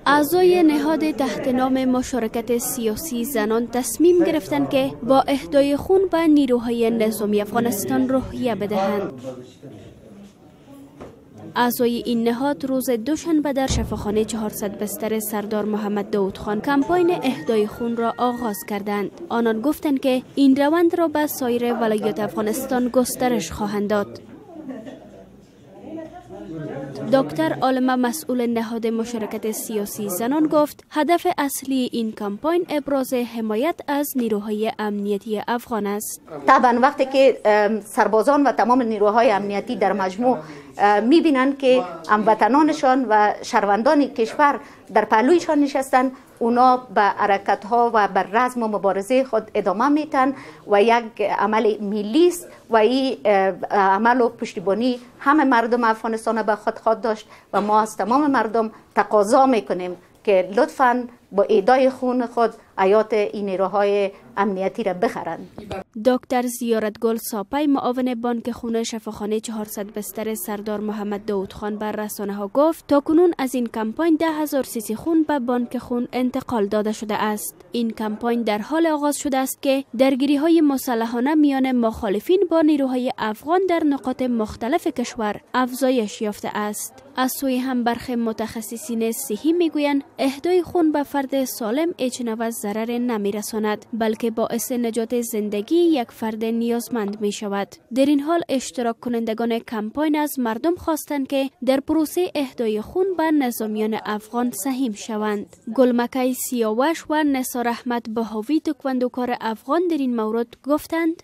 اعضای نهاد تحت نام مشارکت سیاسی زنان تصمیم گرفتند که با اهدای خون به نیروهای نظامی افغانستان روحیه بدهند. اعضای این نهاد روز دوشنبه در شفاخانه 400 بستر سردار محمد داود خان کمپاین اهدای خون را آغاز کردند. آنان گفتند که این روند را به سایر ولایات افغانستان گسترش خواهند داد. دکتر عالمه، مسئول نهاد مشارکت سیاسی زنان، گفت هدف اصلی این کمپاین ابراز حمایت از نیروهای امنیتی افغان است. طبعا وقتی که سربازان و تمام نیروهای امنیتی در مجموع میبینند که هموطنانشان و شهروندان کشور در پهلویشان نشستن، اونا به حرکت ها و بر رزم و مبارزه خود ادامه میتن و یک عمل ملی است و این عمل و پشتیبانی همه مردم افغانستان به خود خواهد داشت و ما از تمام مردم تقاضا میکنیم که لطفاً با اهدای خون خود حیات این نیروهای امنیتی را بخرند. دکتر زیارت گل ساپی، معاون بانک خون شفاخانه 400 بستر سردار محمد داود خان، بر رسانه ها گفت تا کنون از این کمپاین 10,000 سی‌سی خون به بانک خون انتقال داده شده است. این کمپاین در حالی آغاز شده است که درگیری های مسلحانه میان مخالفین با نیروهای افغان در نقاط مختلف کشور افزایش یافته است. از سوی هم برخی متخصصین صحی میگویند اهدای خون به فرد سالم هیچ نوع ضرر نمیرساند، بلکه باعث نجات زندگی یک فرد نیازمند می شود. در این حال اشتراک کنندگان کمپاین از مردم خواستند که در پروسه اهدای خون به نظامیان افغان سهیم شوند. گلمکی سیاوش و نثار احمد بهاوی، تکواندوکار افغان، در این مورد گفتند: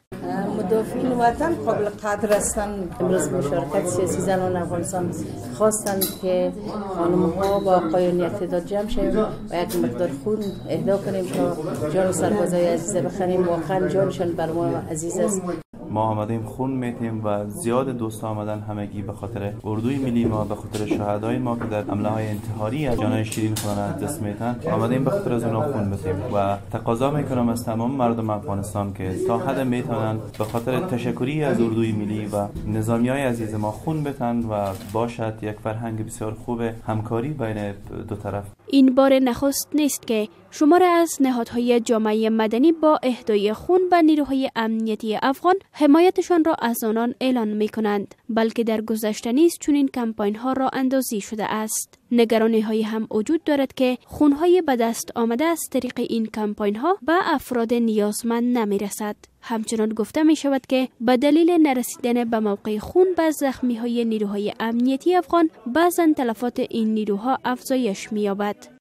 مدافعین وطن قابل قدر هستند. امروز مشارکت سیاسی زنان افغانستان خواستند که خانم ها با آقایان یک تعداد جمع شویم و یک مقدار خون اهدا کنیم تا جان سربازای عزیز بخریم. واقعا جانشان بر ما عزیز است. ما آمدیم خون میتیم و زیاد دوست آمدن همگی به خاطر اردوی ملی ما، به خاطر شهدای ما که در حمله های انتحاری از جانای شیرین خود از دست میتن. آمدیم به خاطر از اونا خون بتیم و تقاضا میکنم از تمام مردم افغانستان که تا حد میتونن به خاطر تشکری از اردوی ملی و نظامی های عزیز ما خون بتن و باشد یک فرهنگ بسیار خوب همکاری بین دو طرف. این بار نخست نیست که شمار از نهادهای جامعه مدنی با اهدای خون به نیروهای امنیتی افغان حمایتشان را از آنان اعلان می کنند، بلکه در گذشته نیز چنین کمپاین ها راه اندازی شده است. نگرانی های هم وجود دارد که خونهای به دست آمده از طریق این کمپاین ها به افراد نیازمند نمی رسد. همچنان گفته می شود که به دلیل نرسیدن به موقع خون به زخمی های نیروهای امنیتی افغان، بعضا تلفات این نیروها افزایش می یابد.